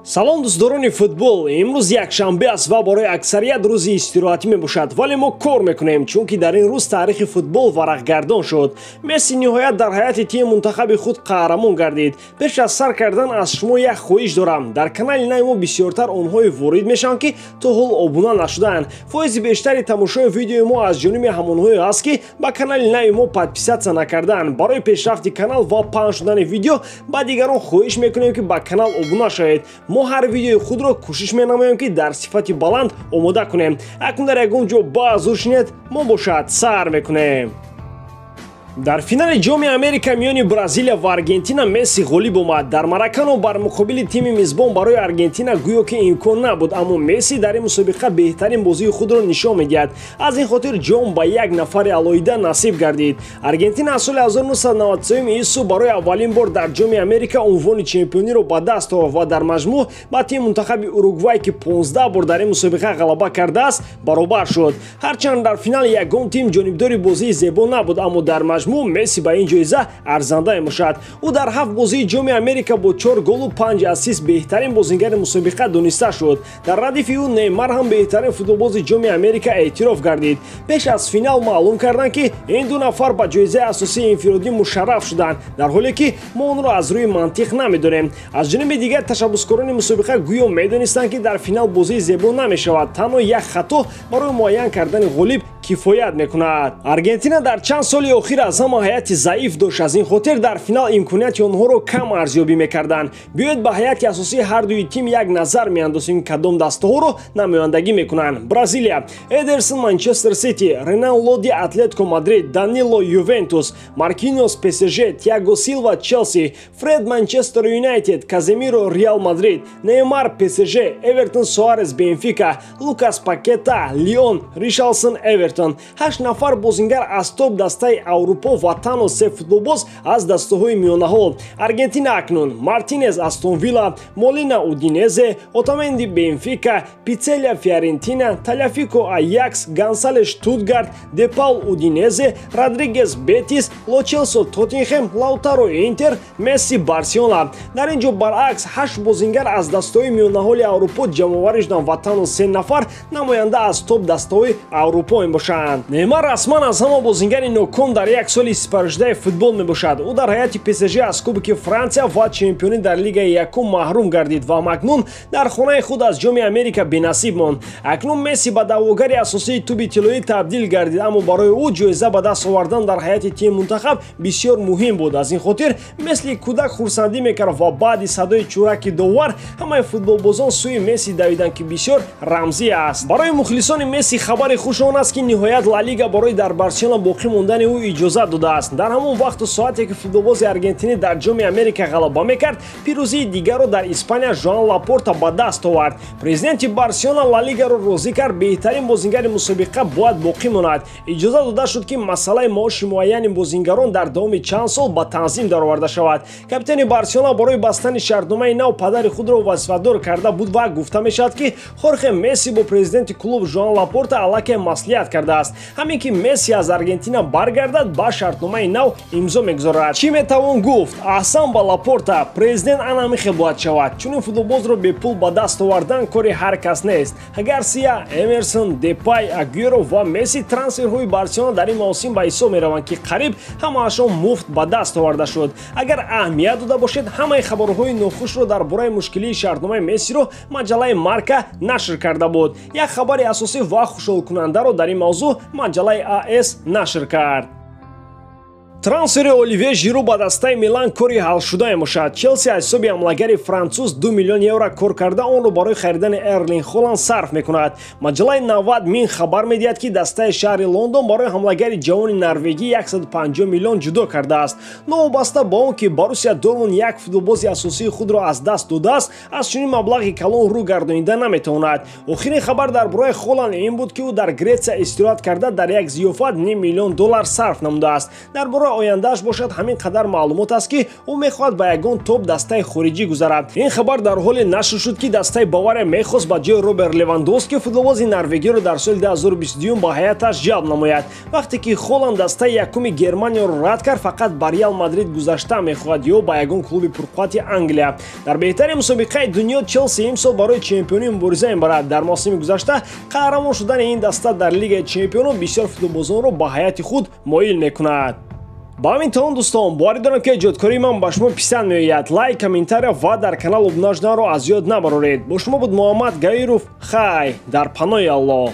Салом дӯстдорони футбол. Имрӯз якшанбе аст ва барои аксарият рӯзи истироҳатӣ мебошад, вале мо кор мекунем, чунки дар ин рӯз таърихи футбол варақгардон шуд. Месси ниҳоят дар ҳайати тими мунтахаби худ қаҳрамон гардид. Пеш аз сар кардан аз шумо як хоҳиш дорам. Дар канали нави мо бисёртар онҳое ворид мешаванд, ки то ҳол обуна нашудаанд. Фоизи бештари тамошои видеои мо аз ҷониби ҳамонҳое аст, ки ба канали нави мо подписаться накардаанд. Барои пешрафти канал ва паҳн шудани видео ба дигарон хоҳиш мекунем, ки ба канал обуна шавед. Мо ҳар видеои худро кӯшиш менамоем, ки дар сифати баланд омода кунем. Акнун дар ягон ҷо баъзур шинед, мо бошад сар мекунем. Дар финали Ҷоми Америка миёни Бразилия ва Аргентина Месси ғолиб омад. Дар Маракано бар муқобили тими мизбон барои Аргентина гӯё ки имкон набуд, аммо Месси дар ин мусобиқа беҳтарин бозии худро нишон медиҳад. Аз ин хотир ҷом ба як нафари алоҳида насиб гардид. Аргентина аз соли 1993 ису барои аввалин бор дар Ҷоми Америка унвони чемпиониро ба даст овард ва дар маҷмӯъ ба тими мунтахаби Уругвай, ки 15 бор дар ин мусобиқа ғалаба кардааст, баробар шуд. Ҳарчанд дар финал ягон тим ҷонибдори бозии зебо набуд, аммо дар маҷмӯъ Месси ба ин ҷоиза арзанда мебошад. Ӯ дар 7 бозии Ҷоми Америка бо 4 голу 5 ассист беҳтарин бозингари мусобиқа дониста шуд. Дар радифи ӯ Неймар ҳам беҳтарин футболбози Ҷоми Америка эътироф гардид. Пеш аз финал маълум карданд, ки ин ду нафар ба ҷоизаи асосии инфиродӣ мушарраф шуданд, дар ҳоле ки мо онро аз рӯи мантиқ намедонем. Аз ҷониби дигар ташаббускорони мусобиқа гӯё медонистанд, ки дар финал бозии зебо намешавад. Танҳо як хато барои муайян кардани ғолиб кифоят мекунад. Аргентина дар чанд соли охир аз ҳама ҳайати заиф дошт, аз ин хотир дар финал имконияти онҳоро кам арзёбӣ мекарданд. Биёед ба ҳайати асосии ҳар дуи тим як назар меандозем, кадом дастаҳоро намояндагӣ мекунанд. Бразилия: Эдерсон Манчестер Сити, Ренан Лоди Атлетико Мадрид, Данило Ювентус, Маркинос ПСЖ, Тиаго Силва Челси, Фред Манчестер Юнайтед, Каземиро Реал Мадрид, Неймар ПСЖ, Эвертон Суарес Бенфика, Лукас Пакета Лион, Ришарлсон Эвертон. 8 нафар бозингар аз топ дастаи Аврупо ва танҳо 3 футболбоз аз дастаҳои миёнаҳо. Аргентина акнун: Мартинес Астон Вилла, Молина Удинезе, Отаменди Бенфика, Пицелия Фиорентина, Таляфико Аякс, Гонсалес Штутгарт, Депаул Удинезе, Родригес Бетис, Ло Челсо Тоттенхем, Лаутаро Интер, Месси Барселона. Дар ин ҷо баръакс 8 бозингар аз дастаҳои миёнаҳоли Аврупо ҷамъоварӣ шуданд ва танҳо 3 нафар намоянда аз топ дастаҳои Аврупо мебошанд. Неймар расман аз ҳама бозингари ноком дар як соли сипаришудаи футбол мебошад. Ӯ дар ҳайати ПСЖ аз Кубки Франсия ва чемпионӣ дар Лигаи якум маҳрум гардид ва акнун дар хонаи худ аз Ҷоми Америка бенасиб монд. Акнун Месси ба даъвогари асосии тӯби тиллоӣ табдил гардид, аммо барои ӯ ҷоиза ба даст овардан дар ҳайати тими мунтахаб бисёр муҳим буд. Аз ин хотир мисли кӯдак хурсандӣ мекард ва баъди садои чӯраки довар ҳамаи футболбозон сӯи Месси давиданд, ки бисёр рамзӣ аст. Барои мухлисони Месси хабари хуш он аст, ки ниҳоят Ла Лига барои дар Барселона боқӣ мондани ӯ иҷозат додааст. Дар ҳамон вақту соате ки футболбози аргентинӣ дар Ҷоми Америка ғалаба мекард, пирӯзии дигарро дар Испания Жоан Лапорта ба даст овард. Президенти Барселона Ла Лигаро розӣ кард, беҳтарин бозингари мусобиқа бояд боқӣ монад. Иҷозат дода шуд, ки масъалаи маоши муайяни бозингарон дар давоми чанд сол ба танзим дароварда шавад. Капитани Барселона барои бастани шартномаи нав падари худро вазифадор карда буд ва гуфта мешавад, ки Хорхе Месси бо президенти клуб Жоан Лапорта аллакай маслиҳат кардааст. Ҳамин ки Месси аз Аргентина баргардад, ба шартномаи нав имзо мегузорад. Чӣ метавон гуфт? Аҳсан ба Лапорта, президент ана ҳамин бояд шавад. Чунин футболбозро бепул ба даст овардан кори ҳар кас нест. Гарсия, Эмерсон, Депай, Агюэро ва Месси трансферҳои Барселона дар ин мавсим ба ҳисоб мераванд, ки қариб ҳамаашон муфт ба даст оварда шуд. Агар аҳамият дода бошед, ҳамаи хабарҳои нохушро дар бораи мушкилии шартномаи Мессиро маҷаллаи Марка нашр карда буд. Як хабари асосӣ ва хушҳолкунандаро дар ин мавзӯъ маҷаллаи АС нашр кард. Трансфери Оливье Жиру ба дастаи Милан кори ҳалшуда мебошад. Челси аз ҳисоби ҳамлагари француз 2 миллион евро кор карда, онро барои харидани Эрлинг Холанд сарф мекунад. Маҷаллаи 90 мин хабар медиҳад, ки дастаи шаҳри Лондон барои ҳамлагари ҷавони норвегӣ 150 миллион ҷудо кардааст. Новобаста ба он ки Боруссия Дортмунд як футболбози асосии худро аз даст додааст, аз чунин маблағи калон рӯ гардонида наметавонад. Охирин хабар дар бораи Холанд ин буд, ки ӯ дар Гретсия истироҳат карда, дар як зиёфат ним миллион доллар сарф намудааст. Дар бораи бораи ояндааш бошад, ҳамин қадар маълумот аст, ки ӯ мехоҳад ба ягон топ дастаи хориҷӣ гузарад. Ин хабар дар ҳоле нашр шуд, ки дастаи Бавария мехост ба ҷои Роберт Левандовски футболбози норвегиро дар соли 2022 ба ҳайаташ ҷалб намояд. Вақте ки Холанд дастаи якуми Германияро рад кард, фақат ба Реал Мадрид гузашта мехоҳад ё ба ягон клуби пурқуввати Англия. Дар беҳтари мусобиқаи дунё Челси имсол барои чемпионӣ мубориза мебарад. Дар мавсими гузашта қаҳрамон шудани ин даста дар Лигаи чемпионон бисёр футболбозонро ба ҳайати худ моил мекунад. Ба ҳамин тамом, дӯстон, боварӣ дорам, ки эҷодкории ман ба шумо писанд меояд. Лайк, комментария ва дар канал обуна шуданро аз ёд набароред. Бо шумо буд Муҳаммад Гаиров. Хай, дар паноҳи Аллоҳ.